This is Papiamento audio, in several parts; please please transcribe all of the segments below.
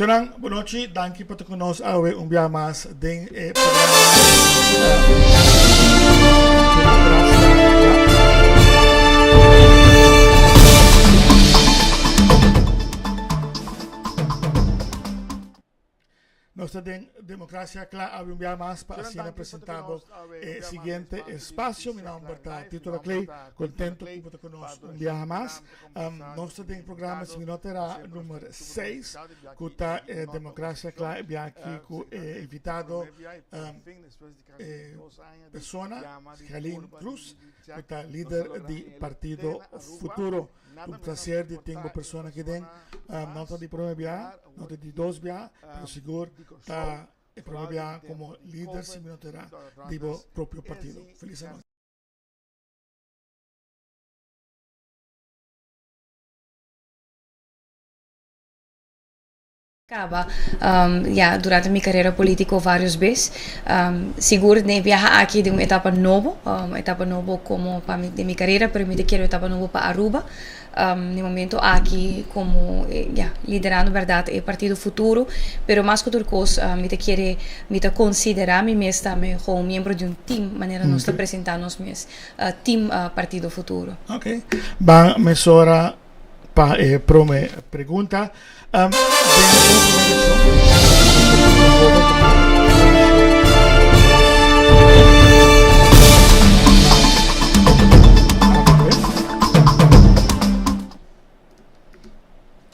Shonan, bon nochi, danki pa ta ku nos awe un bia mas den e programa Democracia Kla. Nos ta den Democracia Kla awe un bia mas pa asina presenta bo e siguiente espacio. Mi nomber ta Tito Laclay, contento cu bo ta cu nos un biaha mas. Nos ta den programa si mi no ta era numero 6 cu ta e Democracia Kla e biaha aki cu e invitado e persona Gerlin Cruz cu ta lider di Partido Futuro. Un placer di tin bo persona aki den. No ta di prome biaha. No ta di dos bia, pero sigur ta e prome bia como lider si mi no ta era di bo propio partido. Feliz anochi. Caba ya durante mi carera politico varios bes. Sigur den e biaha aki den un etapa nobo, un etapa nobo como pa mi den mi carera, pero mi ta kere un etapa nobo pa Aruba. Den momento aki como ya liderando berdad e partido Futuro, pero mas cu tur cos mi ta kere mi ta considera mi mes tambe como un miembro di un team manera nos ta presenta nos mes team Partido Futuro. Ok, ban mesora pa e prome pregunta. Den e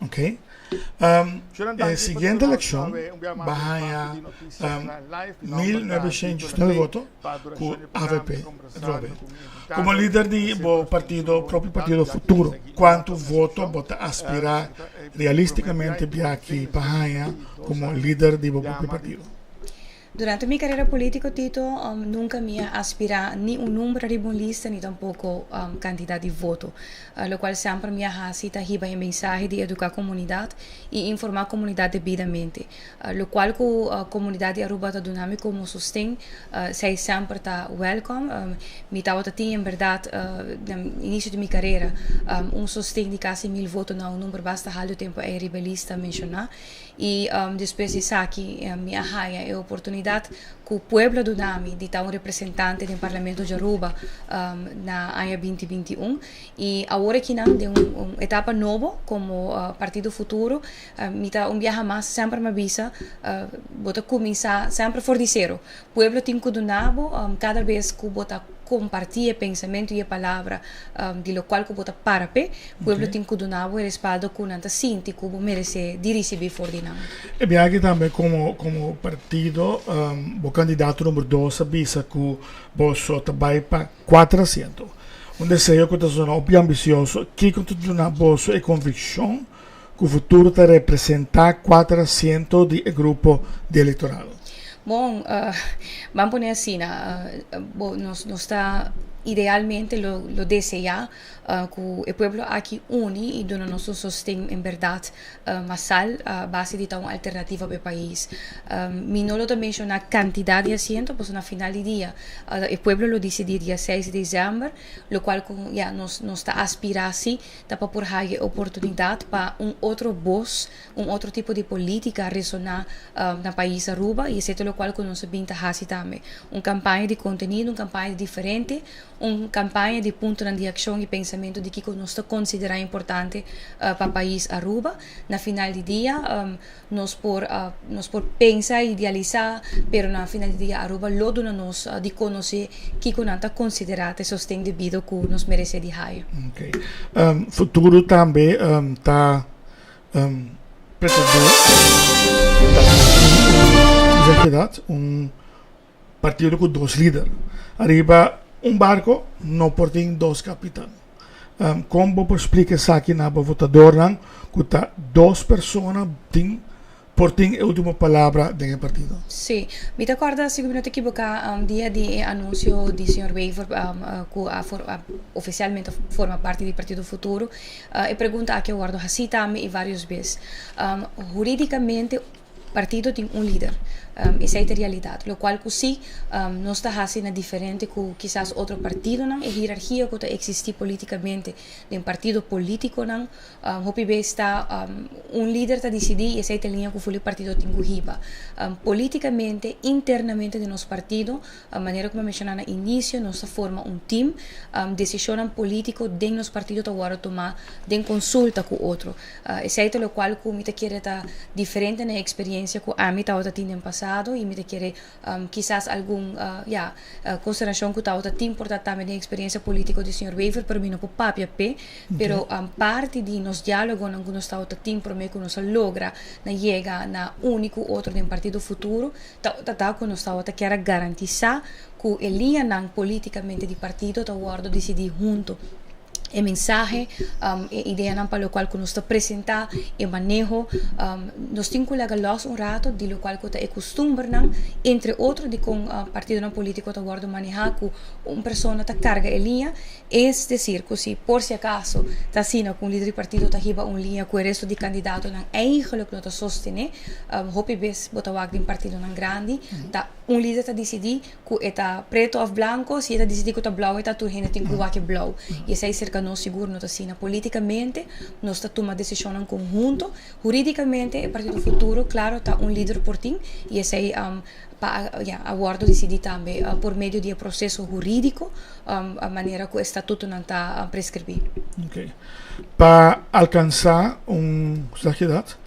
Ok. E siguiente eleccion ba haña 1909 voto cu avp atrobe. Como lider di bo partido, propio partido Futuro, cuanto voto bo ta aspira realisticamente biaki pa haña como lider di bo propio partido? Durante mi carera politico, Tito, nunca mi a aspira ni un number riba un lista ni tampoco cantidad di voto. Locual semper mi a haci ta hiba e mensahe di educa comunidad y informa comunidad debidamente. Locual cu comunidad di Aruba ta duna mi como sosten, esey semper ta welcome. Mi tabata tin en berdad den inicio di mi carera un sosten di casi mil voto na un number basta halto tempo ey riba e lista menciona. Y despues di esaki mi a haya e oportunidad cu pueblo a duna mi di ta un representante den Parlamento di Aruba na aña binti binti un. Y awor akinan den un etapa nobo como Partido Futuro mi ta un biaha mas semper mi a bisa bo ta cuminsa semper for di cero. Pueblo tin cu duna bo cada bes cu bo ta comparti e pensamento y e palabra di locual cu bo ta para p'e, pueblo tin cu duna bo e respaldo cu nan ta sinti cu bo merece di ricibi for di nan. E biaha tambe como como partido bo candidato number dos a bisa cu boso ta bay pa cuater asiento. Un deseo cu ta zona hopi ambicioso. Kico ta duna boso e conviccion cu futuro ta representa cuater asiento di e grupo di electorado? Bon, ban pone asina, bo nos nos ta idealmente lo lo desea cu e pueblo aki uni y duna nos un sosten en berdad masal a base di ta un alternativa pa e pais. Mi no lo ta menciona cantidad di asiento pasobra na final di dia e pueblo lo dicidi dia seis di december, locual cu ya nos nos ta aspira si ta pa por haya e oportunidad pa un otro bos, un otro tipo di politica resona na pais Aruba y esey ta locual cu nos a bin ta haci tambe. Un campaña di contenido, un campaña diferente, un campaña di puntonan di accion y pensamento di kico nos ta considera importante pa pais Aruba. Na final di dia nos por nos por pensa, idealisa, pero na final di dia Aruba lo duna nos di conoce kico nan ta considera ta e sosten debido cu nos merece di haya. Ok. Futuro tambe ta pretende ta un zeg je dat, un partido cu dos lider. Ariba un barco no por tin dos capitan. Con bo por splica esaki na bo votadornan cu ta dos persona tin por tin e ultimo palabra den e partido? Sí, mi ta corda si cu mi no ta equiboca dia di e anuncio di señor Wever cu a oficialmente forma parti di Partido Futuro, e pregunta aki a wordo haci tambe y varios bes. Huridicamente partido tin un lider. Esey ta realidad. Locual cu si nos ta haci na diferente cu kisas otro partidonan, e hierarchia cu ta existi politicamente den partido politiconan, hopi bes ta un lider ta dicidi y esey ta liña cu fuli partido tin cu hiba. Politicamente, internamente den nos partido, manera cu mi a menciona na inicio, nos ta forma un team. Decisionnan politico den nos partido ta wordo tuma den consulta cu otro. Esei ta lokual ku mi ta kere ta diferente na e eksperiencia ku ami tabata tin den pasado i mi ta kere kisas algun ya konsiderashon ku tabata tin por ta tambe den eksperiencia politiko di señor Wever pero mi no por papia p'e pero parti di nos dialogonan ku nos tabata tin prome ku nos a logra na yega na uni ku otro den Partido Futuro tabata ta ku nos tabata kier a garantisa ku e liñanan politikamente di partido ta wòrdu disidí hunto. E mensahe, e ideanan pa locual cu nos ta presenta, e maneho. Nos tin cu laga los un rato di locual cu ta e custumbernan, entre otro di con partidonan politico ta wordo maneha cu un persona ta carga e liña. Es decir, cu si por si acaso ta asina cu un lider di partido ta hiba un liña cu e resto di candidatonan eigenlijk no ta sostene, hopi bes bo ta wak den partidonan grandi ta un lider ta dicidi Ku e ta preto òf blanko, si e ta disidí ku ta blou e ta tur hende tin ku wak e blou. I esei serka nos sigur no ta asina. Polítikamente nos ta tuma desishonnan konhunto. Hurídikamente e Partido Futuro klaro ta un lider por tin i esei pa ya a wòrdu disidí tambe por medio di e proseso hurídiko manera ku e statutonan ta preskribí. Oke. Pa alkansá un, sa ki edat?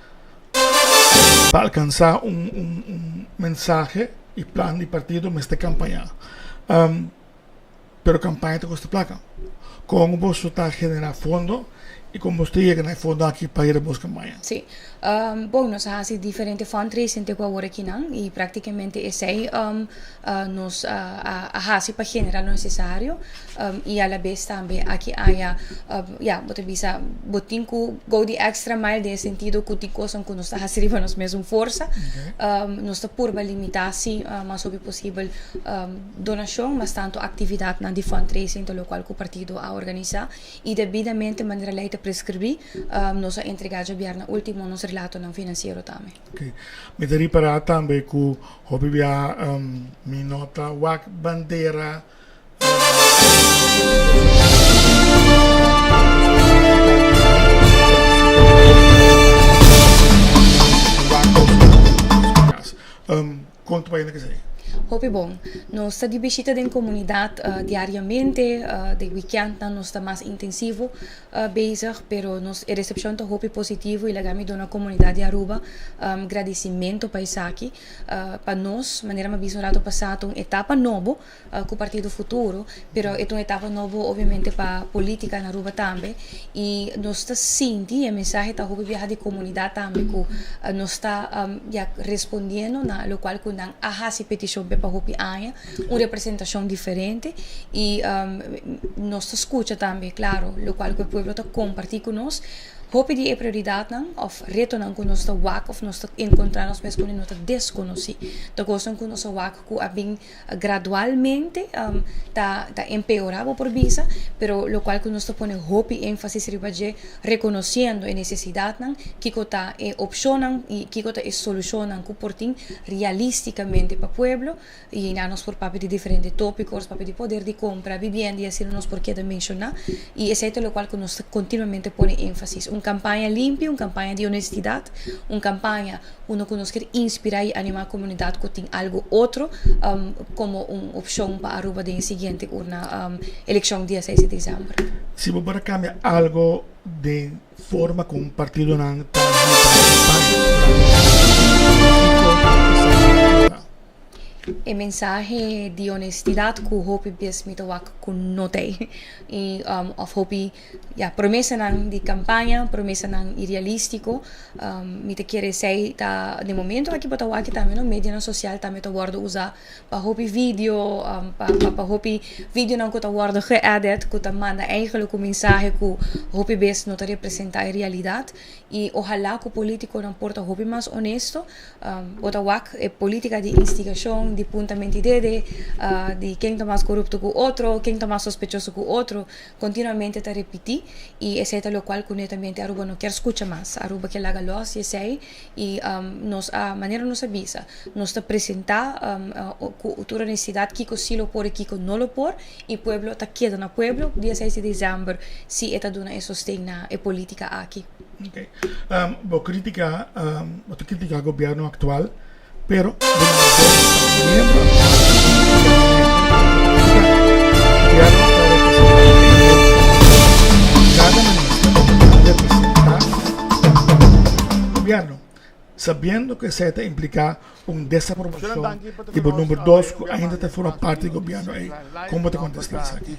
Pa alkansá un un mensahe i plan di partido mester kampañá. Pero kampaña ta kosta plaka. Kon boso ta generá fondo i kon boso ta yega na e fondo aki pa yega bos kampaña? Sí. Bon, nos a hasi diferente fundraising te ku awor akinan i praktikamente esei nos a hasi pa generá lo nesesario i alabes tambe aki aya ya bo ta bisa bo tin ku go di extra mile den e sentido ku tin kosnan ku nos ta hasi riba nos mesun forsa. Nos ta purba limitá si mas hopi posibel donashon mas tantu aktividatnan di fundraising ta lokual ku partido a organisá i debidamente manera lei ta preskribí nos a entregá djabièrnè último nos relatonan finansiero tambe. Ok. Mi ta ripará tambe ku hopi bia mi no ta wak bandera. Kon ta bai na kesei? Hopi bon. Nos ta di bishita den komunidat diariamente, den wikèntnan nos ta mas intensivo bezig, pero nos e resepshon ta hopi positivo i laga mi duna komunidat di Aruba gradisimentu pa esaki. Pa nos, manera mi a bisa un rato pasá, ta un etapa nobo ku Partido Futuro, pero e ta un etapa nobo obviamente pa politica na Aruba tambe y nos ta sinti e mensahe ta hopi biaha di comunidad tambe cu nos ta ya respondiendo na locual cu nan a haci peticion pa hopi aña, un representacion diferente y nos ta scucha tambe claro locual cu e pueblo ta comparti cu nos. Hopi di e prioridadnan of retonan cu nos ta wak of nos ta encontra nos mes cune no ta desconoci, ta cosnan cu nos a wak cu a bin Gradualmente ta ta empeorá bo por bisa, pero lokual ku nos ta pone hopi énfasis riba dje, rekonosiendo e nesesidatnan, kiko ta e opshonnan i kiko ta e solushonnan ku por tin realístikamente pa pueblo. I einan nos por papia di diferente tópiko, nos papia di poder di kompra, bibienda i asina nos por keda menshoná. I esei ta lokual ku nos ta kontinuamente pone énfasis. Un kampaña limpi, un kampaña di honestidat, un kampaña Uno ku nos kier inspirá i animá komunidat ku tin algu otro komo un opshon pa Aruba den e siguiente urna elekshon dia seis di desèmber. Si bo por a kambia algo den forma ku un partidonan ta hiba kampaña durante kiko esaki ta? E mensahe di honestidat ku hopi bes mi ta wak ku no ta ei i òf hopi Ya, promesanan di campaña, promesanan irrealistico. Mi ta kere esey ta den momento aki bo ta wak tambe no, medianan social tambe ta wordo usa pa hopi video, pa pa hopi videonan cu ta wordo geëdit, cu ta manda eigenlijk un mensahe cu hopi bes no ta representa e realidad. Y ohala cu politiconan por ta hopi mas honesto. Bo ta wak e politica di instigacion. discusion di puntamento di dede, di ken ta mas corupto cu otro, ken ta mas sospechoso cu otro, continuamente ta repiti y esey ta locual cu netamente Aruba no kier scucha mas. Aruba kier laga los di esey y nos a, manera nos a bisa, nos ta presenta cu tur honestidad kico si lo por y kico no lo por y pueblo ta keda na pueblo dia seis di december si e ta duna e sosten na e politica aki. Ok. Bo critica, bo ta critica gobierno actual, pero bo no ta miembro actual di gabinete cu bo ta critica. Gobierno ta representa e pueblo. Cada minister ta representa gobierno, sabiendo cu esey ta implica un desaprobacion di bo number dos cu ainda ta forma parti di gobierno ey. Con bo ta contesta esaki?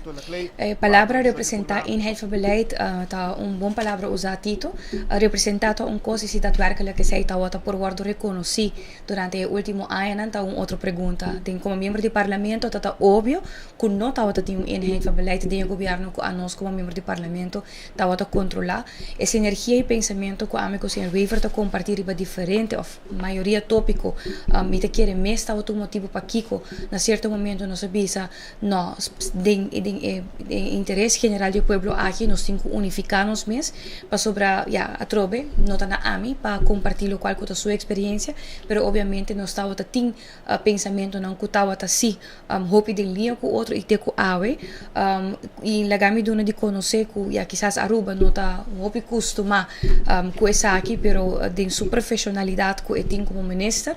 E palabra representa eenheid van beleid ta un bon palabra usa Tito. Representa ta un cos y si daadwerkelijk esey tawata por wordo reconoci durante e ultimo añanan ta un otro pregunta. Den como miembro di parlamento ta ta obvio cu no tawata tin un eenheid van beleid den e gobierno cu anos como miembro di parlamento tawata controla. E sinergia y pensamento cu ami cu señor Wever ta comparti riba diferente of mayoria tópiko. Mi ta kere mes tabata un motibu pakiko na sierto momento nos a bisa no, den den e interes general di e pueblo aki nos tin ku unifiká nos mes pasobra ya atrobe no ta na ami pa kompartí lokual ku ta su eksperensia pero obiamente nos tabata tin pensamentunan ku tabata si hopi den liña ku otro i te ku awe i laga mi duna di konosé ku ya kisas Aruba no ta hopi kustumá ku esaki pero den su profeshonalidat ku e tin komo minister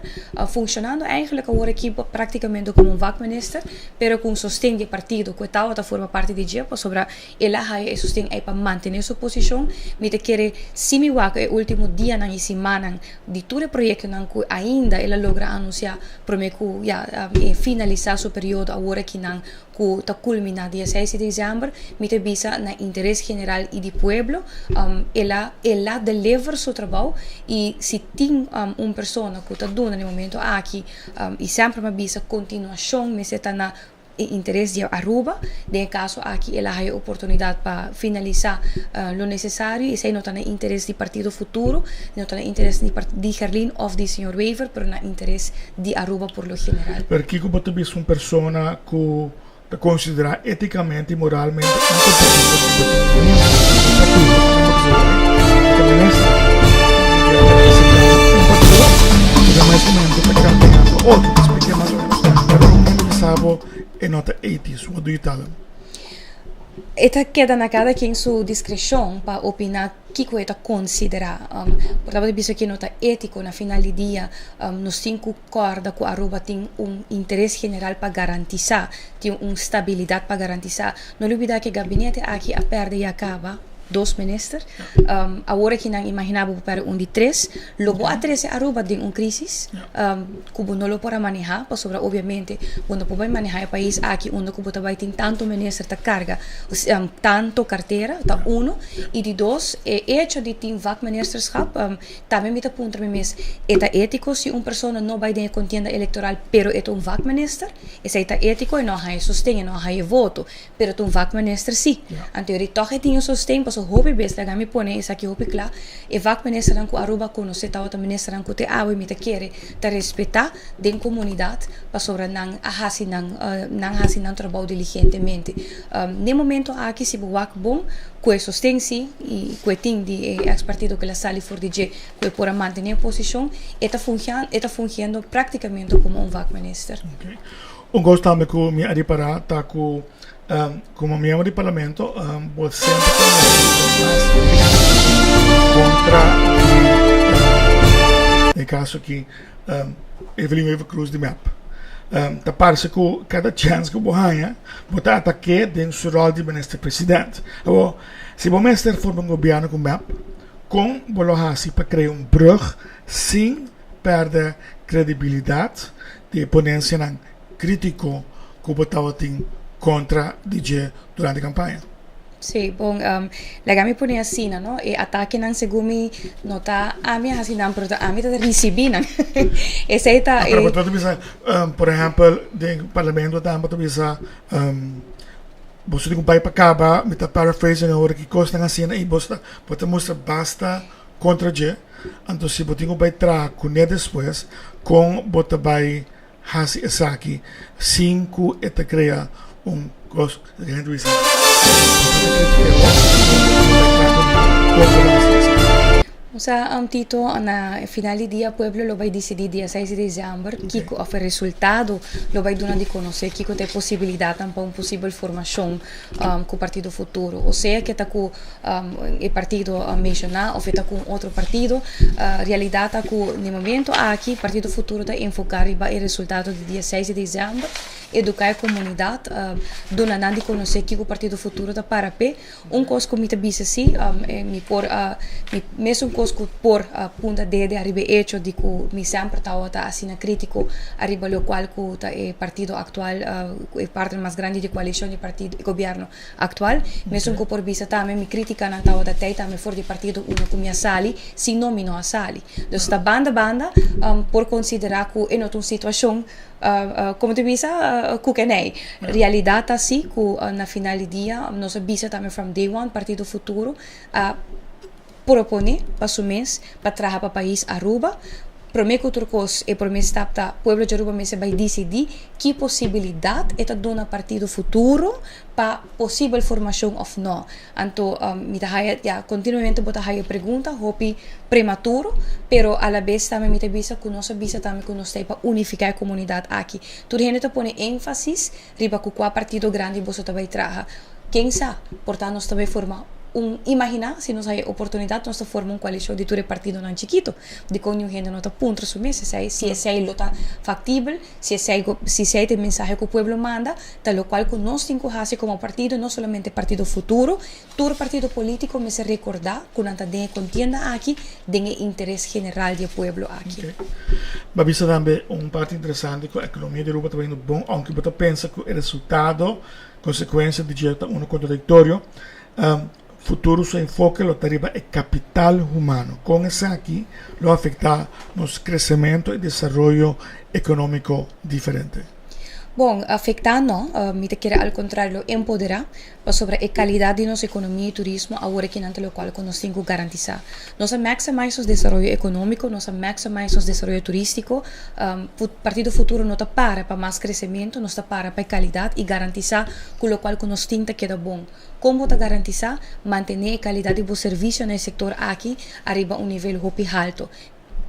funshonando eigenlik awor aki praktikamente komo un vakminister pero ku un sosten di e partido ku e tabata forma parti di dje pasobra el a haya e sosten ei pa mantené su posishon. Mi ta kere si mi wak e último dianan i simannan di tur e proyektonan ku ainda el a logra anunsiá promé ku ya e finalisá su periodo awor akinan ku ta kulminá dia seis di desèmber, mi ta bisa na interes general i di pueblo el a el a deliver su trabou i si tin un persona ku ta duna na e momento aki i semper mi a bisa kontinuashon mester ta na e interes di Aruba. Den e caso aki el a haya oportunidad pa finalisa lo necesario y esey no ta na interes di Partido Futuro, no ta na interes di di Gerlin of di señor Wever, pero na interes di Aruba por lo general. Pero kico bo ta bisa un persona cu ta considera eticamente y moralmente incompatibel cu bo ta un miembro di un partido cu bo ta ta minister y ta representa un partido y na mes momento ta campaña pa otro. Ta explica mas o menos pero un hende bisa bo e no ta ethisch. What do you tell them? E ta keda na cada quien su discrecion pa opina kiko e ta considera. Por tabata bisa ke no ta etico na final di dia nos tin cu Corda cu Aruba tin un interes general pa garantisa, tin un stabilidad pa garantisa. No lubida cu e gabinete aki a perde ya caba dos minister. Awor aki nan imagina bo por perde un di tres. Lo bo a trece Aruba den un crisis cu bo no lo por a maneha pasobra obviamente bo no por bay maneha e pais aki unda cu bo ta bay tin tanto minister ta carga tanto cartera, ta uno. Y di dos, e hecho di tin vakministerschap. Tambe mi ta puntra mi mes, e ta étiko si un persona no bai den e kontienda elektoral pero e ta un vakminister? Esei ta étiko? E no a haña sosten, e no a haña voto, pero ta un vakminister sí. Anto yori tòg e tin e sosten pasobra hopi bes, laga mi pone esaki hopi kla, e vakministernan ku Aruba konosé tabata ministernan ku te awe mi ta kere ta respetá den komunidat pasobra nan a hasi nan nan a hasi nan trabou diligentemente. Den e momento aki si bo wak bon ku e sosten si i ku e tin di e ex partido ku el a sali for di dje ku e por a mantené e posishon e ta fungian e ta fungiendo praktikamente komo un vakminister. Okay. Un kos tambe ku mi a ripará ta ku komo miembro di parlamento bo semper ta mester mas kontra di e kaso aki Evelyn Wever Croes di mep. Ta parse ku kada chèns ku bo haña bo ta atak'é den su ròl di minister president. Awor, si bo mester forma un gobièrnu ku mep, kon bo lo hasi pa krea un brùg sin pèrdè kredibilidat di e ponensianan krítiko ku bo tabatin kontra di dje durante kampaña? Sí, bon, laga mi pone asina, no? E atakenan segun mi no ta ami a hasi nan, pero ta ami ta risibí nan. Esei ta e. Pero bo ta bisa, por ehèmpel, den parlamento tambe bo ta bisa, boso tin ku bai pa kaba, mi ta paraphrasing awor ki kosnan asina i bo ta bo ta mustra basta kontra dje, anto si bo tin ku bai traha kuné despues, kon bo ta bai. hasi esaki sin ku e ta krea un kos ku hende bisa Sa Tito, na final di dia pueblo lo bai disidí dia seis di desèmber kiko òf e resultado lo bai duna di konosé kiko ta e posibilidatnan pa un posibel formashon ku Partido Futuro. Osea ke ta ku e partido menshoná òf e ta ku un otro partido. Realidat ta ku na e momento aki Partido Futuro ta enfoká riba e resultado di dia seis di desèmber, eduká e komunidat, duna nan di konosé kiko Partido Futuro ta para p'e. Un kos ku mi ta bisa si, mi por mi mesun kos ku por punta dede ariba e echo di ku mi semper tabata asina krítiko ariba lokual ku ta e partido aktual, e partner mas grandi di koalishon di partido, e gobièrnu aktual. Mesun ku por bisa tambe mi krítikanan tabata tei tambe for di partido unda ku mi a sali, si no mi no a sali. Dus ta banda banda por konsiderá ku e no ta un situashon Como ta bisa cu keney. Realidad ta si cu na final di dia nos a bisa tambe from day one Partido Futuro a propone pa su mes pa traha pa pais Aruba. Prome cu tur cos e prome stap ta pueblo di Aruba mester bay dicidi ki posibilidad e ta duna Partido Futuro pa posibel formacion of no. Anto mi ta haya, ya, continuamente bo ta haya pregunta hopi prematuro, pero alabes tambe mi ta bisa cu nos a bisa tambe cu nos ta pa unifica e comunidad aki. Tur hende ta pone enfasis riba cu cua partido grandi boso ta bay traha. Ken sa, por ta nos ta bay forma un, imagina si nos haya e oportunidad nos ta forma un coalicion di tur e partidonan chikito. Dicon niun hende no ta puntra su mes esey, si esey lo ta factibel. Si esei si esei ta e mensahe ku pueblo manda, ta lokual ku nos tin ku hasi komo partido, no solamente Partido Futuro, tur partido polítiko mester rekordá ku nan ta den e kontienda aki den e interes general di e pueblo aki. Ok. Bo a bisa tambe un parti interesante ku ekonomia di Aruba ta bayendo bon, ounke bo ta pensa ku e resultado, konsekuensia di dje ta uno kontradiktorio. Futuro su enfoke lo ta riba e capital humano. Con esaki lo afecta nos crecemento y desaroyo economico diferente? Bon, afecta no, mi ta kere al contrario lo empodera, pasobra e calidad di nos economia y turismo awor aki nan ta locual cu nos tin cu garantisa. Nos a maximize nos desaroyo economico, nos a maximize nos desaroyo turistico, Partido Futuro no ta para pa mas crecemento, nos ta para pa e calidad y garantisa cu locual cu nos tin ta keda bon. Kon bo ta garantisá mantené e kalidat di bo servisio na e sektor aki ariba un nivel hopi halto?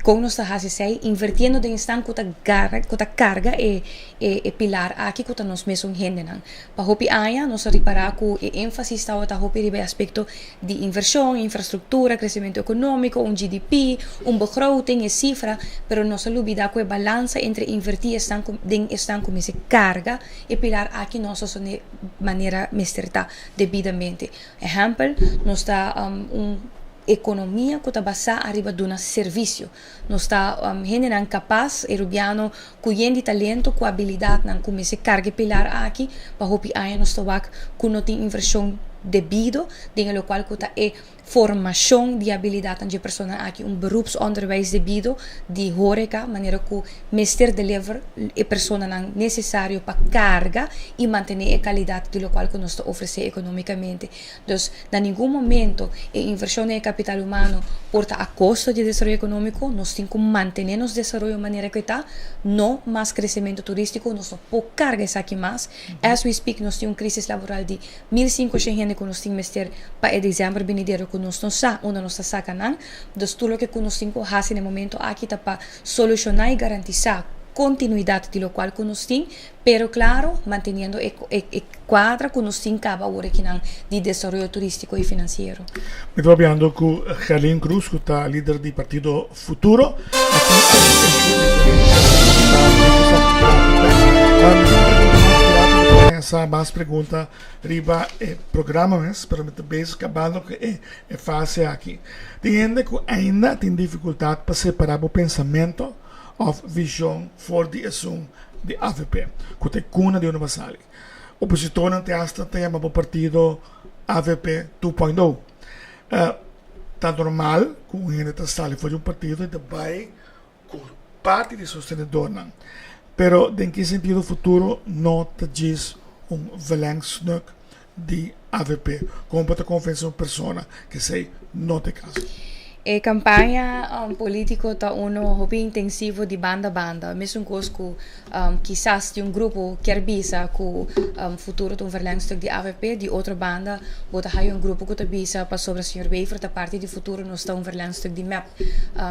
Kon nos ta hasi esei? Invertiendo den esnan ku ta gara ku ta karga e e pilar aki ku ta nos mesun hendenan. Pa hopi aña nos a ripará ku e énfasis tabata hopi riba e aspekto di invershon, infrastruktura, kresementu ekonómiko, un GDP, un begroting, e sifra, pero nos a lubidá ku e balansa entre invertí esnan ku den esnan ku mester karga e pilar aki no a sostené manera mester ta debidamente. Ehèmpel, nos ta un ekonomia ku ta basá ariba duna servisio. Nos ta hendenan kapas, e rubiano ku yen di talento, ku abilidatnan ku mester karga e pilar aki. Pa hopi aña nos ta wak ku no tin invershon debido den e lokual ku ta e Formacion di habilidadnan dje personanan aki, un beroepsonderwijs debido di horeca, manera cu mester deliver e personanan necesario pa carga y mantene e calidad di locual cu nos ta ofrece economicamente. Dus, na ningun momento e inversion den e capital humano por ta a costo di e desaroyo economico, nos tin cu mantene nos desaroyo manera cu e ta, no mas crecemento turistico, nos no por carga esaki mas. As we speak nos tin un crisis laboral di 1500 hende ku nos tin mester pa e desèmber binidero ku nos no sa unda nos ta saka nan. Dus tur loke ku nos tin ku hasi na e momento aki ta pa solushoná i garantisá kontinuidat di lokual ku nos tin, pero klaro manteniendo e e kuadra ku nos tin kaba awor akinan di desaroyo turístiko i finansiero. Mi ta papiando ku Gerlin Cruz ku ta lider di partido Futuro. Sa mas pregunta riba e programa mes, pero mi ta bezig kabando ku e e fase aki. Tin hende ku ainda tin difikultat pa separá bo pensamento òf vishon for di esun di avp, ku ta e kuna di unda bo a sali. Opositornan te asta ta yama bo partido avp 2.0. Ta normal ku un hende ta sali for di un partido i ta bai ku parti di sostenedornan. Pero den ki sentido Futuro no ta djis un verlengstuk di avp? Kon bo ta konvense un persona ku esei no ta e kaso? E campaña politico ta uno hopi intensivo di banda banda. Mesun cos cu kisas di un grupo kier bisa cu Futuro ta un verlengstuk di avp, di otro banda bo ta haya un grupo cu ta bisa pasobra señor Wever ta parti di Futuro nos ta un verlengstuk di mep.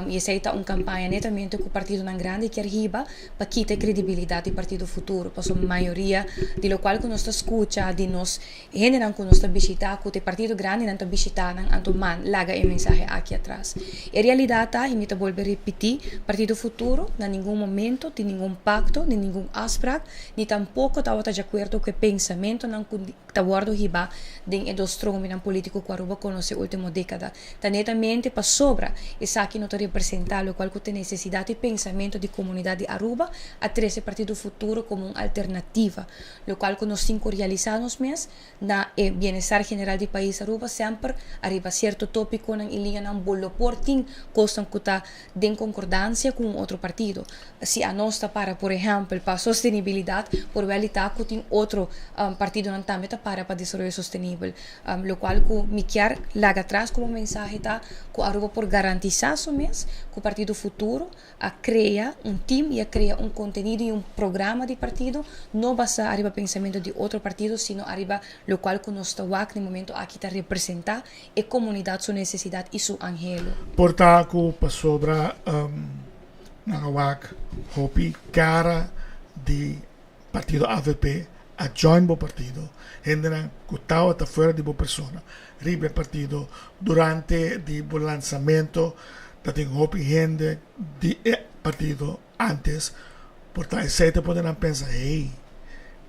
Y esey ta un campaña netamente cu partidonan grandi kier hiba pa kita e credibilidad di partido Futuro pasobra mayoria di locual cu nos ta scucha di nos Hendenan ku nos ta bishitá ku ta e partido grandinan ta bishitá nan anto man laga e mensahe aki atras. E realidat ta, i mi ta bolbe ripití, Partido Futuro na ningun momento tin ningun pakto ni ningun afsprak ni tampoko tabata djakuerdo ku e pensamentonan ku ta wòrdu hibá den e dos strominan polítiko ku Aruba konosé último dékada. Ta netamente pasobra esaki no ta representá lokual ku ta nesesidat i pensamentu di komunidat di Aruba a trese Partido Futuro komo un alternativa. Locual cu nos tin cu realisa nos mes na e bienestar general di pais Aruba semper ariba cierto topiconan y liñanan bo lo por tin cosnan cu ta den concordancia cu un otro partido. Si anos ta para por ehempel pa sostenibilidad por wel y ta cu tin otro partidonan tambe ta para pa desaroyo sostenibel. Locual cu mi kier laga atras como mensahe ta cu Aruba por garantisa su mes cu Partido Futuro a crea un team y a crea un contenido y un programa di partido no basa ariba pensamento di otro partido sino ariba locual cu nos ta wak na e momento aki ta representa e comunidad su necesidad y su anhelo. Por ta cu pasobra nan a wak hopi cara di partido avp a join bo partido, hendenan cu tawata fuera di bo persona riba e partido durante di bo lansamento ta tin hopi hende di e partido antes por ta esey ta pone nan pensa hey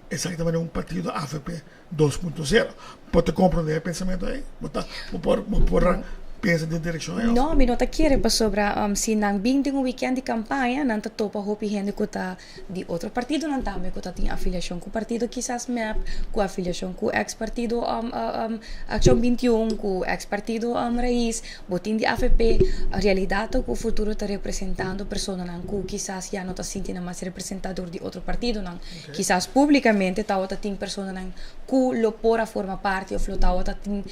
esaki ta manera un partido avp 2.0 bo ta comprende e pensamento ey bo ta bo por bo por pensa den direccion ey. No mi no ta kere pasobra si nan bin den un weekend di campaña nan ta topa hopi hende cu ta Di otro partidonan tambe ku ta tin afiliashon ku partido kisas mep, ku afiliashon ku eks partido Akshon 21, ku eks partido Raiz, bo tin di avp. Realidat ta ku Futuro ta representando personanan ku kisas ya no ta sinti nan mas representá dor di otro partidonan. Kisas públikamente tabata tin personanan ku lo por a forma parti òf lo tabata tin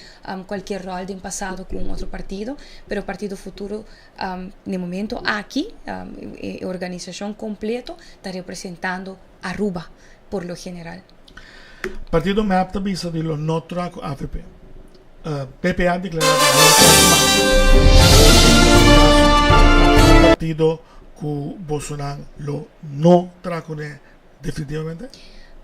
kualkier ròl den pasado ku un otro partido, pero partido Futuro Na e momento aki e organisacion completo ta representando Aruba por lo general. Partido mep ta bisa di lo no traha cu avp. PPA a declara di no traha mas cu partido cu bosonan lo no traha cune definitivamente.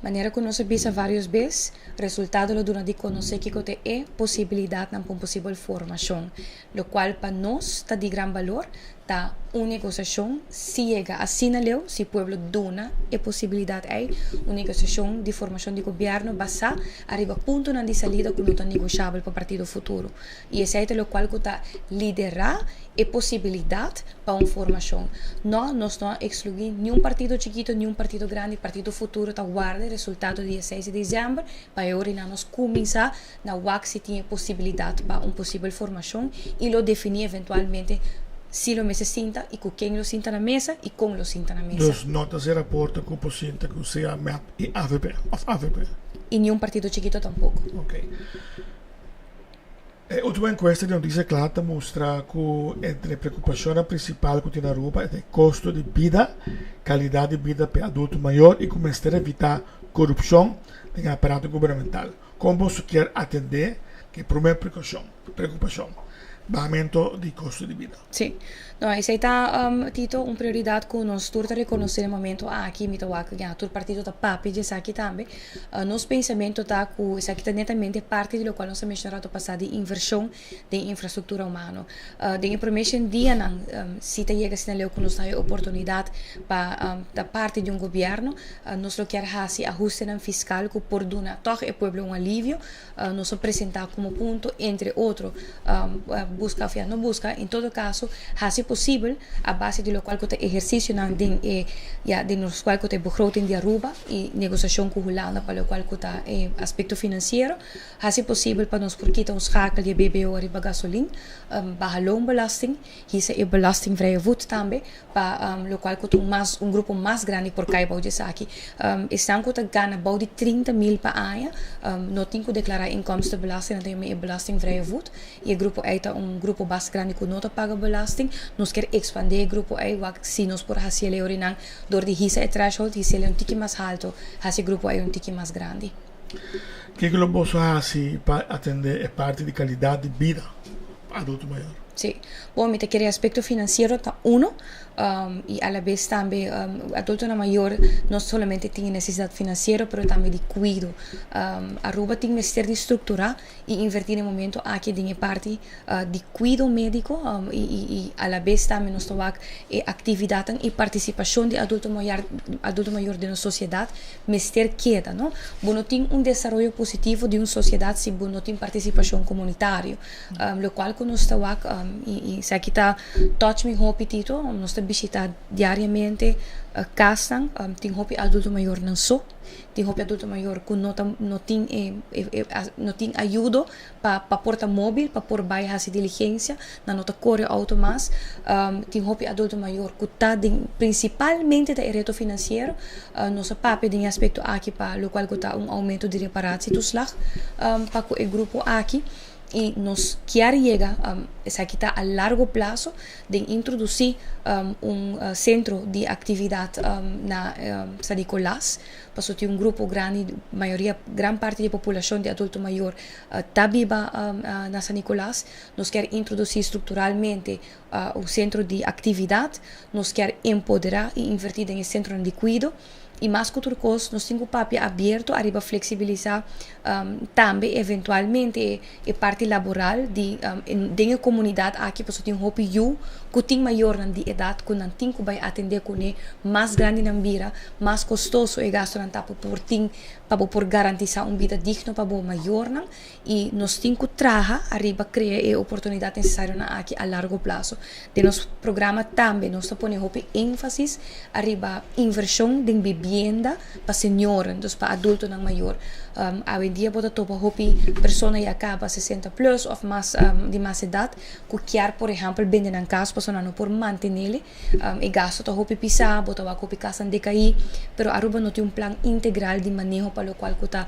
Manera cu nos a bisa varios bes, resultado lo duna di conoce kico ta e posibilidadnan pa un posibel formacion. Locual pa nos ta di gran balor ta un negociacion si yega asina leu, si pueblo duna e posibilidad ey, un negociacion di formacion di gobierno basa ariba puntonan di salida cu no ta negociabel pa Partido Futuro. Y esey ta locual cu ta lidera e posibilidad pa un formacion. No, nos no a exclui ni un partido chikito ni un partido grandi, Partido Futuro ta warda e resultado di e seis di december pa e ora nos cuminsa Na wak si tin e posibilidat pa un posibel formashon i lo definí eventualmente si lo mester sinta i ku ken lo sinta na mesa i kon lo sinta na mesa. Dus no ta sera porta ku por sinta ku sea mep i avp òf avp. I niun partido chikito tampoko. Ok. E ultimo enkuesta di Notisia Kla ta mustra ku entre e preokupashonnan prinsipal ku tin na Aruba ta e kosto di bida, kalidat di bida pa e adulto mayor i ku mester evitá korupshon den e aparato gubernamental. Kon boso kier atendé ku e promé preokupashon, bahamento di kosto di bida? Sí. No, esei ta, Tito, un prioridat ku nos tur ta rekonosé na e momento aki. Mi ta wak ya tur partido ta papia di esaki tambe. Nos pensamentu ta ku esaki ta netamente parti di lokual nos a menshoná rato pasá di invershon den infrastruktura humano. Den e promé shen dianan, si ta yega asina leu ku nos ta haña oportunidat pa ta parti di un gobièrnu, Nos lo kier hasi ahustenan fiskal ku por duna tòg e pueblo un alivio. Nos a presentá komo punto, entre otro, buska òf ya no buska, en todo kaso hasi posibel a base di lokual ku ta ehersisionan den e ya den lokual ku ta e begroting di Aruba i negosiashon ku Hulanda pa lokual ku ta e aspekto finansiero, hasi posibel pa nos por kita un schakel di e BBO ariba gasolin, baha loonbelasting, hisa e belastingvrije voet tambe. Pa lokual ku ta un mas un grupo mas grandi por kai bou di esaki. Esnan ku ta gana bou di 30 mil pa aña no tin ku deklará inkomstenbelasting, nan ta yama e belastingvrije voet i e grupo ei ta un un grupo basta grandi ku no ta paga belasting. Nos kier ekspandé e grupo ei wak si nos por hasi el orinan dor di hisa e threshold, hisa el un tiki mas halto, hasi e grupo ei un tiki mas grandi. Kiko lo boso hasi pa atendé e parti di kalidat di bida pa adulto mayor? Sí. Bon, mi ta kere aspekto finansiero ta uno i alabes tambe adultonan mayor no solamente tin e nesesidat finansiero pero tambe di kuido. Aruba tin mester di strukturá i invertí na e momento aki den e parti di kuido médiko i alabes tambe nos ta wak e aktividatnan i partisipashon di adulto mayor adulto mayor den nos sosiedat mester keda no. Bo no tin un desaroyo positivo di un sosiedat si bo no tin partisipashon komunitario. Lokual ku nos ta wak i esaki ta touch mi hopi Tito, nos ta bishita diariamente kasnan, tin hopi adulto mayornan so, tin hopi adulto mayor ku no ta no tin e no tin ayudo pa pa por ta mobil pa por bai hasi diligencia, nan no ta kore outo mas, tin hopi adulto mayor ku ta den prinsipalmente ta e reto finansiero, nos a papia den e aspekto aki pa lokual ku ta un oumento di reparatietoeslag pa ku e grupo aki. I nos kier yega, esaki ta a largo plaso, den introdusí un sentro di aktividat na San Nicolas, pasobra tin un grupo grandi, mayoria, gran parti di e populashon di adulto mayor ta biba na San Nicolas. Nos kier introdusí strukturalmente un sentro di aktividat, nos kier empoderá i invertí den e sentronan di kuido. I mas ku tur kos, nos tin ku papia abierto ariba fleksibilisá tambe eventualmente e parti laboral di den e komunidat aki pasobra tin hopi yu ku tin mayornan di edat ku nan tin ku bai atendé kuné. Mas grandi nan bira, mas kostoso e gastunan ta pa por tin pa bo por garantisá un bida digno pa bo mayornan. I nos tin ku traha ariba krea e oportunidat nesesarionan aki a largo plaso. Den nos programa tambe nos ta pone hopi énfasis ariba invershon den bibienda pa senioren, dus pa adultonan mayor. Awendia bo ta topa hopi persona ya kaba sesenta plus òf mas di mas edat ku kier por ehèmpel bende nan kas pasobra nan no por mantenele. E gasto ta hopi pisá, bo ta wak hopi kasnan dekaí, pero Aruba no tin un plan integral di maneho pa lokual ku ta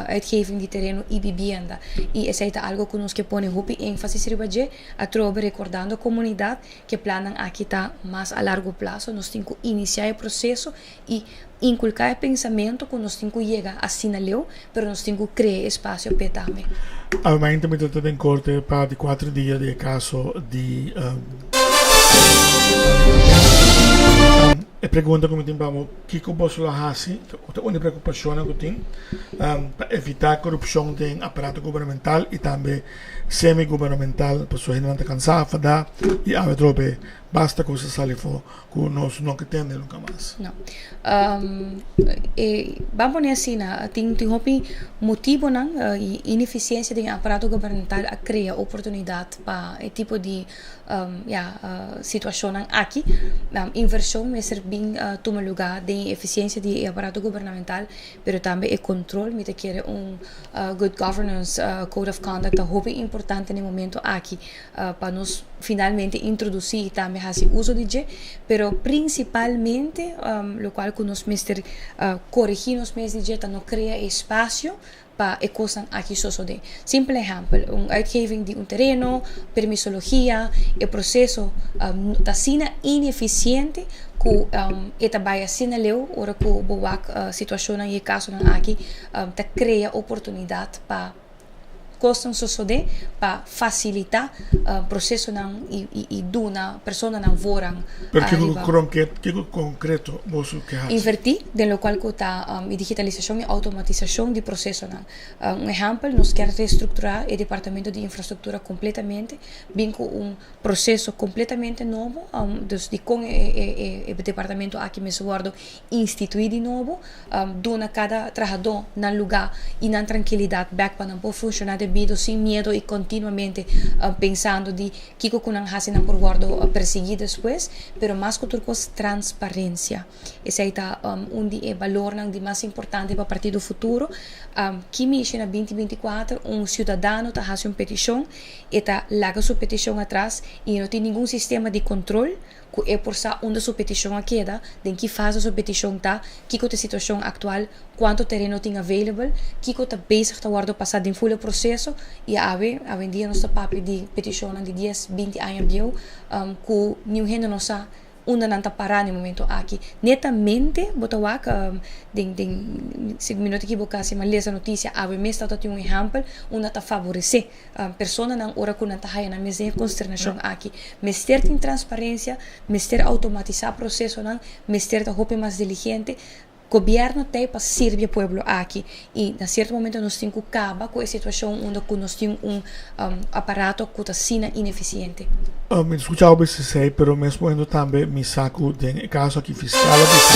uitgeving di tereno i bibienda. I esei ta algu ku nos ke pone hopi énfasis riba dje, atrobe rekordando komunidat ku e plannan aki ta mas a largo plaso, nos tin ku inisiá e proseso i inkulká e pensamentu ku nos tin ku yega asina leu, pero nos tin ku krea e espasio p'e tambe. Awe mi ta den korte pa di kuater dia di e kaso di E pregunta ku mi tin pa bo, kiko boso lo hasi, ta un di preokupashonnan ku tin pa evitá korupshon den aparato gubernamental i tambe semi-gubernamental, pasobra hendenan ta kansá, afadá i awe atrobe basta kos a sali afó. Ku nos no ke tende nunka mas. No. E, ban pone asina, tin tin hopi motibonan i inefisiensia den e aparato gubernamental a krea oportunidat pa e tipo di ya situashonnan aki. Invershon mester bin tuma lugá den e efisiensia di e aparato gubernamental, pero tambe e kontrol. Mi ta kere un good governance code of conduct ta hopi importante na e momento aki. Pa nos finalmente introduci y tambe haci uso di dje, pero principalmente locual cu nos mester coregi nos mes di dje ta no crea e espacio pa e cosnan aki sosode. Simpel ehempel, un uitgeving di un tereno, permisologia, e proceso ta asina ineficiente cu e ta bay asina leu ora cu bo wak situacionnan y e casonan aki ta crea oportunidad pa Kosnan sosodé pa fasilitá prosesonan i duna personanan voorrang Pero kiko kiko konkreto boso ke hasi? Invertí den lokual ku ta e digitalisashon i outomatisashon di prosesonan. Un ehèmpel, nos kier restrukturá e departamento di infrastruktura kompletamente, bin ku un proseso kompletamente nobo, dus dikon e departamento aki mester wòrdu instituí di nobo, duna kada trahadó nan lugá i nan trankilidat bèk pa nan por funshoná debido sin miedo i kontinuamente pensando di kiko ku nan hasi nan por wòrdu persiguí despues, pero mas ku tur kos transparensia. Esei ta un di e balornan di mas importante pa Partido Futuro. Ki mishi na binti 24 un siudadano ta hasi un petishon, e ta laga su petishon atras i no tin ningun sistema di kontrol. ku e por sa unda su petishon a keda, den ki fase su petishon ta, kiko ta e situashon aktual, kuantu tereno tin available, kiko ta bezig ta wòrdu pasá den ful e proseso i awe, awendia nos ta papia di petishonnan di dies, binti aña bieu ku niun hende no sa unda nan ta pará na e momento aki. Netamente bo ta wak den den si mi no ta ekiboká si mi a lesa notisia awe mes tabata tin un ehèmpel unda ta faboresé personanan ora ku nan ta haya nan mes den e konsternashon aki. Mester tin transparensia, mester outomatisá prosesonan, mester ta hopi mas diligente. Gobièrnu t'ei pa sirbi e pueblo aki i na sierto momento nos tin ku kaba ku e situashon unda ku nos tin un aparato ku ta asina inefisiente. Mi ta skucha hopi esei, pero mes momento tambe mi sa ku den e kaso aki fiskal a bisa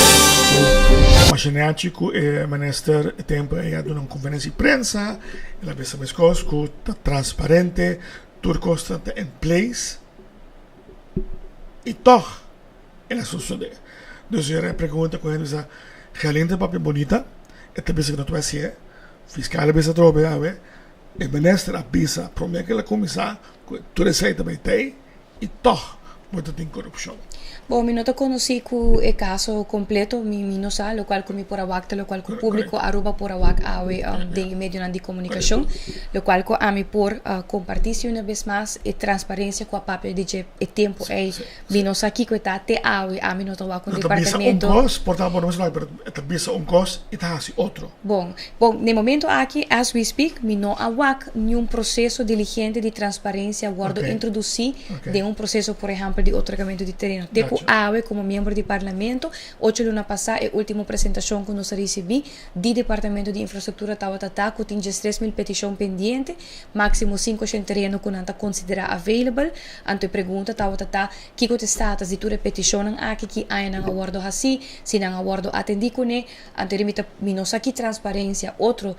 ku Mashineachi ku e minister e tempu ei a duna un konferensia di prensa, el a bisa meskos ku ta transparente, tur kos ta in place i tòg el a sosodé. Dus e pregunta ku hende bisa, Gerlinde ta papia bonita, e ta bisa ku no ta bai hasié, fiskal a bisa atrobe awe, e minister a bisa promé ku el a kuminsá ku tur esei ta bai tei i tòg bo ta tin korupshon. Bon, mi no ta konosí ku e kaso kompleto, mi mi no sa lokual ku mi por a wak ta lokual ku públiko Aruba por a wak awe den e medionan di komunikashon. Lokual ku ami por kompartí si una bes mas e transparensia ku a papia di dje e tempu ei. Mi no sa kiko e ta te awe, ami no ta wak un No ta bisa un departamento. kos, por ta bo no mester wak, pero e ta bisa un kos i ta hasi otro. Bon, bon, na e momento aki, as we speak, mi no a wak niun proseso diligente di transparencia wordo Ok, introduci ok. den un proseso, por ehempel, di otorgamento di tereno. Te cu Gotcha. awe, como miembro di Parlamento, ocho luna pasa, e ultimo presentacion cu nos a ricibi di Departamento di Infrastructura tabata ta cu tin 13.000 peticion pendiente, maximo 500 tereno cu nan ta considera available. Anto e pregunta tabata ta, kiko ta e status di tur e petishonnan aki, ki aña nan a wòrdu hasí, si nan a wòrdu atendí kuné? Anto mi ta mi no sa ki transparensia otro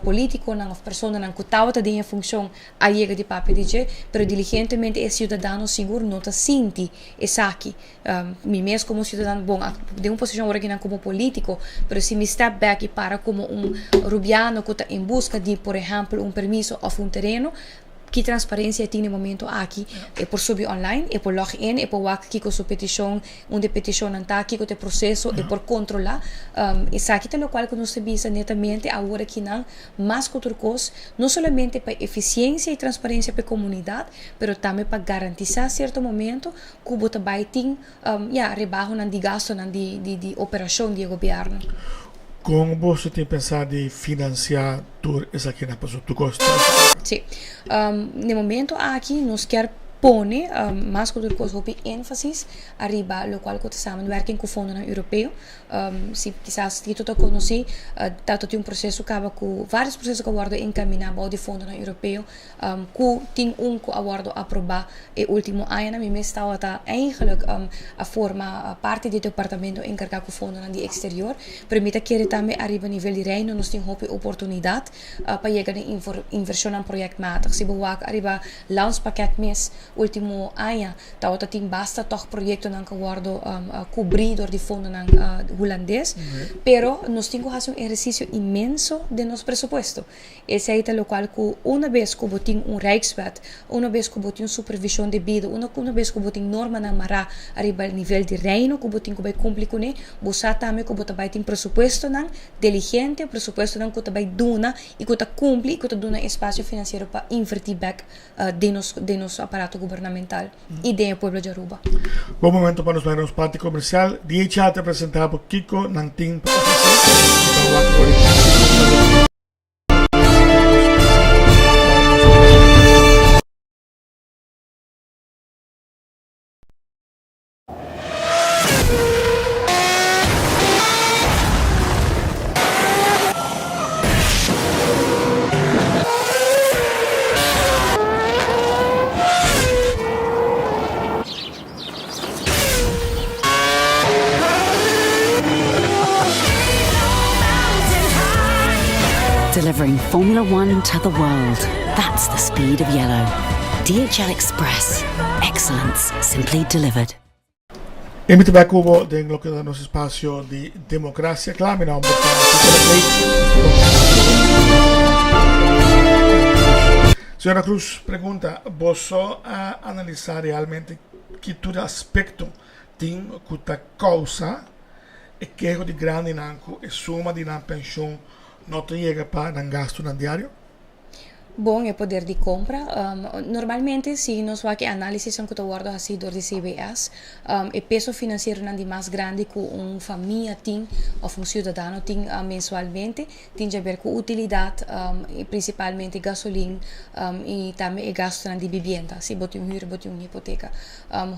polítikonan òf personanan ku tabata den e funshon a yega di papia di dje, pero diligentemente e siudadano sigur no ta sinti esaki. Mi mes komo siudadano, bon, den un posishon ora kinan komo polítiko, pero si mi step back i para komo un rubiano ku ta en buska di, por ehèmpel, un permiso òf un tereno, Ki transparencia e tin den momento aki? E por subi online, e por log in, e por wak kiko su peticion, unda e peticionnan ta, kiko ta e proceso, e por controla. Esaki ta locual cu nos ta bisa netamente awor akinan mas cu tur cos, no solamente pa eficiencia y transparencia pa e comunidad, pero tambe pa garantisa cierto momento cu bo ta bay tin ya, rebahonan di gastonan di di operacion di e gobierno. Con boso tin pensa di financia tur esakinan pasobra tur cos ta Sí. Na e momento aki nos kier pone mas cu tur cos hopi enfasis ariba locual cu ta samenwerking cu fondonan Europeo. Si kisas Tito ta conoci, ta tin un proceso caba cu varios proceso cu a wordo encamina bao di fondonan Europeo. Ku tin un ku a wòrdu aprobá e último añanan. Mi mes tabata eigenlijk a forma parti di e departamento enkargá ku fondonan di eksterior, pero mi ta kere tambe ariba nivel di Reino nos tin hopi oportunidat pa yega den invershonnan proyektmatig. Si bo wak ariba Landspakket mes último aña tabata tin basta tòg proyektonan ku a wòrdu kubrí dor di fondonan hulandes, pero nos tin ku hasi un ehersisio inmenso den nos presupuesto. Esei ta lokual ku una bes ku bo tin un Rijkswet, una bes ku bo tin un supervishon debido, una una bes ku bo tin normanan mará ariba nivel di Reino ku bo tin ku bai kumpli kuné, bo sa tambe ku bo ta bai tin presupuestonan deligente, presupuestonan ku ta bai duna i ku ta kumpli i ku ta duna espasio finansiero pa invertí bèk den nos den nos aparato gubernamental i den e pueblo di Aruba. Bon momento pa nos bai na nos parti comercial. DHL ta presenta bo kico nan tin pa ofrece. Ta wak ora di kico. Delivering Formula One to the world. That's the speed of yellow. DHL Express. Excellence simply delivered. E mi ta bai cubo den loke ta nos espacio di Democracia Cla. Mi nomber ta Tito Laclay. Señora Cruz pregunta, Boso a analisa realmente ki tur aspecto? Tin ku ta kousa e keho di grandinan ku e suma di nan penshun no ta yega pa nan gastunan diario? Bon, e poder di kompra. Normalmente si nos wak e análisisnan ku ta wòrdu hasí dor di CBS, e peso finansieronan di mas grandi ku un famia tin òf un siudadano tin mensualmente tin djaber ku utilidat, prinsipalmente gasolin i tambe e gastunan di bibienda, si bo tin un hür, bo tin un hipoteka.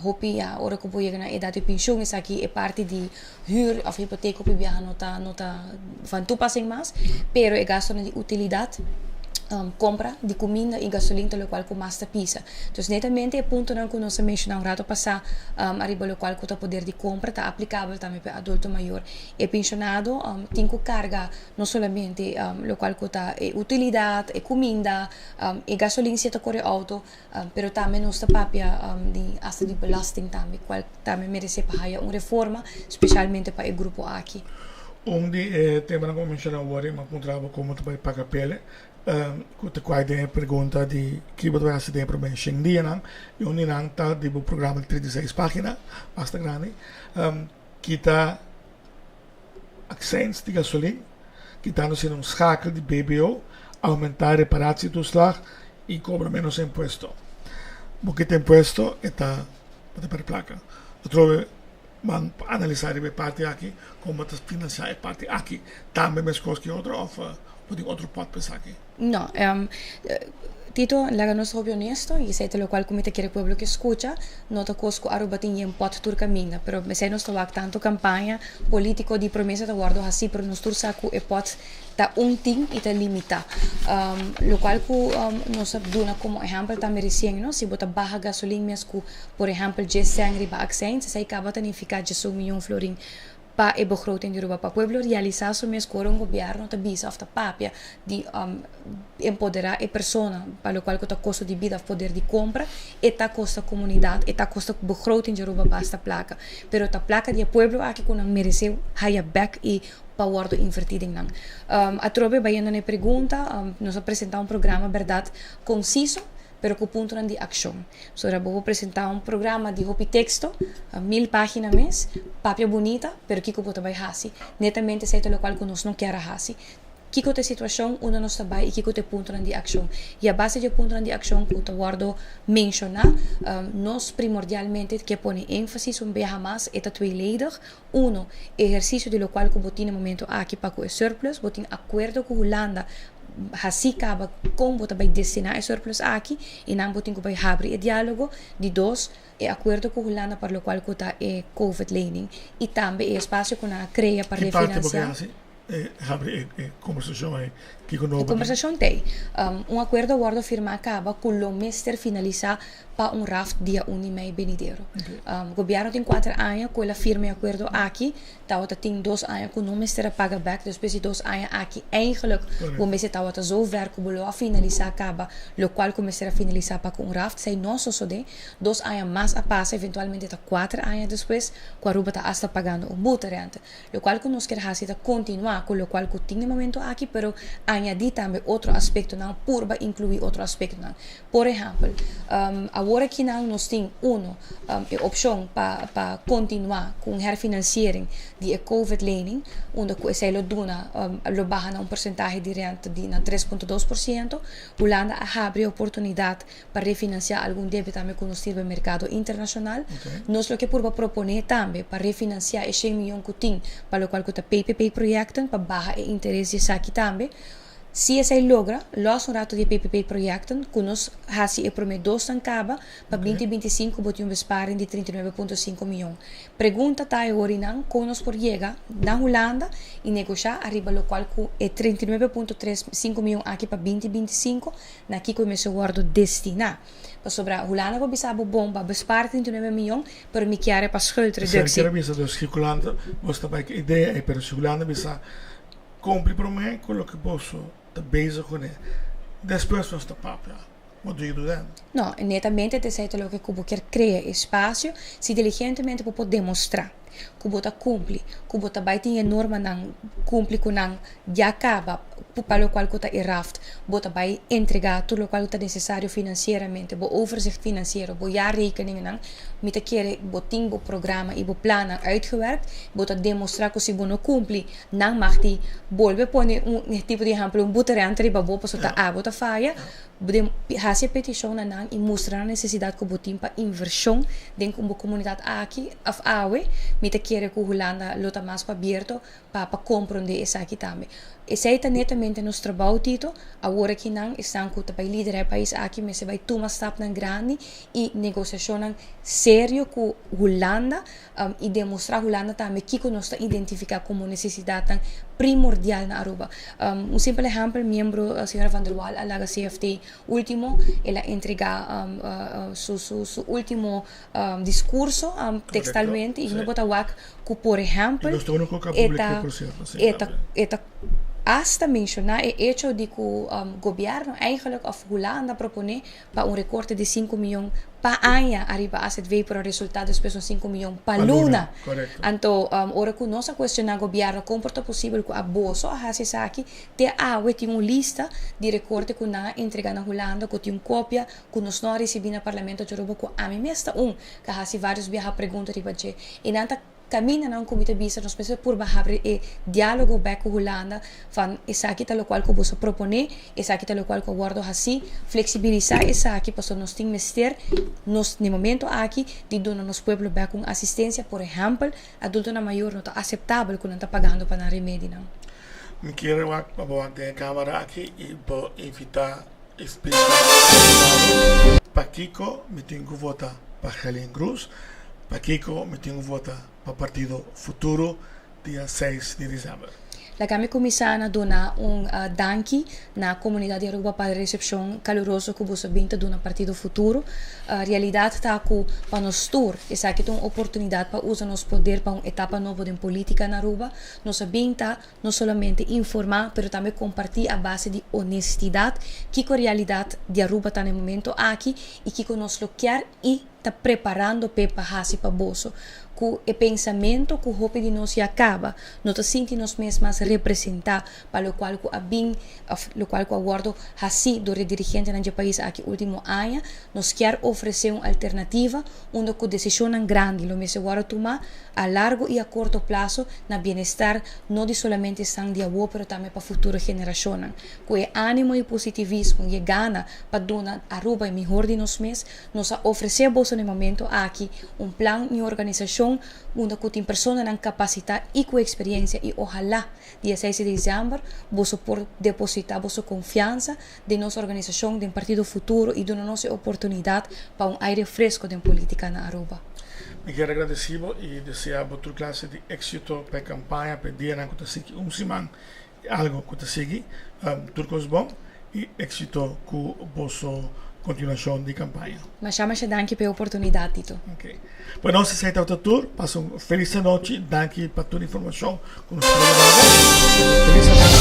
Hopi ya ora ku bo yega na edat di penshun esaki e parti di hür òf hipoteka hopi biaha no ta no ta van toepassing mas, pero e gastunan di utilidat, kompra di kuminda i gasolin ta lokual ku mas ta pisa. Dus netamente e puntonan ku nos a menshoná un rato pasá ariba lokual ku ta poder di kompra ta aplikabel tambe pa e adulto mayor. E penshonado tin ku karga no solamente lokual ku ta e utilidat, e kuminda, e gasolin si e ta kore outo, Pero tambe nos ta papia di hasta di belasting tambe, cual tambe merece pa haya un reforma, specialmente pa e grupo aki. Un di e temanan cu bo menciona awor y mi a puntra bo como ta bay paga pele, cu ta cuai den e pregunta di ki bo ta bay haci den e prome shen dianan, y un di nan ta di bo programa di 36 pagina, basta grandi, kita accijns di gasolin, kitando asina un schakel di BBO, aumenta reparatietoeslag y cobra menos impuesto. Bo kita impuesto e ta bo ta perde placa. Atrobe ban analisa riba e parti aki con bo ta financia e parti aki tambe mescos ki otro of bo tin otro pot pa esaki? No, Tito, laga nos hopi honesto y esey ta locual cu mi ta kere pueblo ke scucha, no ta cos cu Aruba tin yen pot tur caminda, pero esey nos ta wak tanto campaña politico di promesa ta wordo haci, pero nos tur sa cu e pot ta un tin y ta limita. Locual cu nos a duna como ehempel tambe recien, no, si bo ta baha gasolin mes cu por ehempel djes cen riba accijns, esey caba ta nifica djesun miyon florin pa e begroting di Aruba, pa pueblo realisa su mes cu ora un gobierno ta bisa of ta papia di empodera e persona pa locual cu ta costo di bida of poder di compra, e ta costa comunidad, e ta costa begroting di Aruba basta placa, pero ta placa di e pueblo aki cu nan merece haya bek y pa wordo inverti den nan. Atrobe bayendo na e pregunta, nos a presenta un programa berdad conciso, pero ku puntonan di akshon. Pasobra bo por presentá un programa di hopi teksto, mil página mes, papia bunita, pero kiko bo ta bai hasi? Netamente esei ta lokual ku nos no kier a hasi. Kiko ta e situashon unda nos ta bai i kiko ta e puntonan di akshon? I a base di e puntonan di akshon ku ta wòrdu menshoná, nos primordialmente ke pone énfasis un biaha mas, e ta tweeledig. Uno, ehersisio di lokual ku bo tin na momento aki pa ku e surplus, bo tin akuerdo ku Hulanda hasí kaba kon bo ta bai destiná e surplus aki i nan bo tin ku bai habri e diálogo. Di dos, e akuerdo ku Hulanda pa lokual ku ta e covid lening i tambe e espasio ku nan a krea pa Ki parti bo ke refinansiá. hasi e habri e kombersashon ei? Kiko E nobo tin? kombersashon t'ei. Un akuerdo a wòrdu firmá kaba ku lo mester finalisá pa un raft dia un di mei benidero. Gobierno tin kuater aña ku el a firma e akuerdo aki, tabata tin dos aña ku no mester a paga bek, despues di dos aña aki eigenlijk bo mester tabata zo ver ku bo lo a finalisá kaba lokual ku mester a finalisá pa ku un raft. Esei no a sosodé. Dos aña mas a pasa, eventualmente ta kuater aña despues ku Aruba ta asta pagando un boeterente. Lokual ku nos kier hasi ta kontinuá ku lokual ku tin na e momento aki, pero añadí tambe otro aspektonan, purba inkluí otro aspektonan. Por ehèmpel, awor akinan nos tin, uno, e opshon pa pa kontinuá ku un herfinansiering di e covid-lening, unda ku esei lo duna, lo baha na un porsentahe di rente di na 3.2%. Hulanda a habri e oportunidat pa refinansiá algun debe tambe ku nos tin riba e merkado internashonal. Nos lo ke purba proponé tambe pa refinansiá e shen miyon ku tin pa lokual ku ta PPP-projecten pa baha e interes di esaki tambe. Si esei logra, lòs un ratu di e PPP-projecten ku nos hasi e promé dosnan kaba, pa 2025 bo tin un besparing di 39.5 miyon. Pregunta ta e horinan kon nos por yega na Hulanda i negoshá ariba lokual ku e 39.35 miyon aki pa 2025 na kiko e mester wòrdu destiná. Pasobra Hulanda por bisa bo bon pa bespaar 39 miyon, pero mi kier e pa schuldreductie. Esei kier a bisa dus ki Hulanda bo sta bai ku e idea ei, pero si Hulanda bisa Cumpli prome cu loke boso ta bezig cune, despues nos ta papia. What do you do then? No, netamente ta esei ta loke cu bo kier crea espacio, si diligentemente bo por demostra. Ku bo ta kumpli, ku bo ta bai tin e normanan kumpli ku nan ya kaba pa lokual ku ta e raft, bo ta bai entregá tur lokual ku ta nesesario finansieramente, bo overzicht finansiero, bo jaarrekeningennan, mi ta kere bo tin bo programa i bo plannan uitgewerkt, bo ta demostrá ku si bo no kumpli nan mag di bolbe pone un tipo di ehèmpel un boeterente riba bo pasobra ta abo ta faya. Den hasi e petishon na nan i mustra nan nesesidat ku bo tin pa invershon den ku bo komunidat aki òf awe, mi ta kere ku Hulanda lo ta mas ku abierto pa pa komprondé esaki tambe. Esei ta netamente nos trabou, Tito. Awor aki nan, esnan ku ta bai liderá e pais aki mester bai tuma stapnan grandi i negosiashonnan serio ku Hulanda i demostrá Hulanda tambe kiko nos ta identifiká komo nesesidatnan primordial na Aruba. Un simpel ehèmpel, miembro señora Van der Wal a laga CFT último, el a entregá su su su último diskurso tekstalmente i no bo ta wak ku por ehèmpel e ta e ta e ta asta menshoná e echo di ku gobièrnu eigenlijk òf Hulanda a proponé pa un rekorte di sinku miyon pa aña ariba AZV pero a resultá despues un sinku miyon pa luna. Anto ora ku nos a kuestioná gobièrnu kon por ta posibel ku aboso a hasi esaki, te awe tin un lista di rekorte ku nan a entregá na Hulanda ku tin un kopia ku nos no a risibí na Parlamento di Aruba ku ami mes ta un ku a hasi vários biaha pregunta riba dje i nan ta Caminda nan cu mi ta bisa nos mester purba habri e dialogo bek cu Hulanda van esaki ta locual cu boso propone, esaki ta locual cu a wordo haci, flexibilisa esaki pasobra nos tin mester nos na e momento aki di duna nos pueblo bek un asistencia, por ehempel adultonan mayor no ta aceptabel cu nan ta pagando pa nan remedinan. Mi kier wak pa bo wak den e camera aki y bo invita y splica pakico mi tin cu vota pa Gelin Cruz. Pakiko mi tin ku vota pa Partido Futuro dia seis di december? Laga mi kuminsá na duna un danki na komunidat di Aruba pa e resepshon kaluroso ku boso bin ta duna Partido Futuro. Realidat ta ku pa nos tur esaki ta un oportunidat pa usa nos poder pa un etapa nobo den politika na Aruba. Nos a bin ta no solamente informá pero tambe kompartí a base di honestidat kiko realidat di Aruba ta na e momento aki i kiko nos lo kier i ta preparando p'e pa hasi pa boso. Ku e pensamentu ku hopi di nos ya kaba, no ta sinti nos mes mas representá pa lokual ku a bin òf lokual ku a wòrdu hasí dor e dirigentenan dje pais aki último aña, nos kier ofresé un alternativa unda ku desishonnan grandi lo mester wòrdu tumá a largo i a korto plaso na bienestar no di solamente esnan di awor pero tambe pa futuro generashonnan. Ku e ánimo i positivismo i e gana pa duna Aruba e mihor di nos mes, Nos a ofresé boso na e momento aki un plan i un organisashon unda ku tin personanan kapasitá i ku eksperiensia i ohalá dia seis di desèmber boso por depositá boso konfiansa den nos organisashon, den Partido Futuro i duna nos e oportunidat pa un aire fresko den politika na Aruba. Mi kier agradesí bo i deseá bo tur klase di éksito pa e kampaña, pa e dianan ku ta sigui un siman i algo ku ta sigui. Tur kos bon i éksito ku boso kontinuashon di kampaña. Masha masha danki pa e oportunidat, Tito. Ok. Bueno, esei tabata tur. Pasa un felis anochi. Danki pa tur informashon ku nos a duna bo. Felis anochi.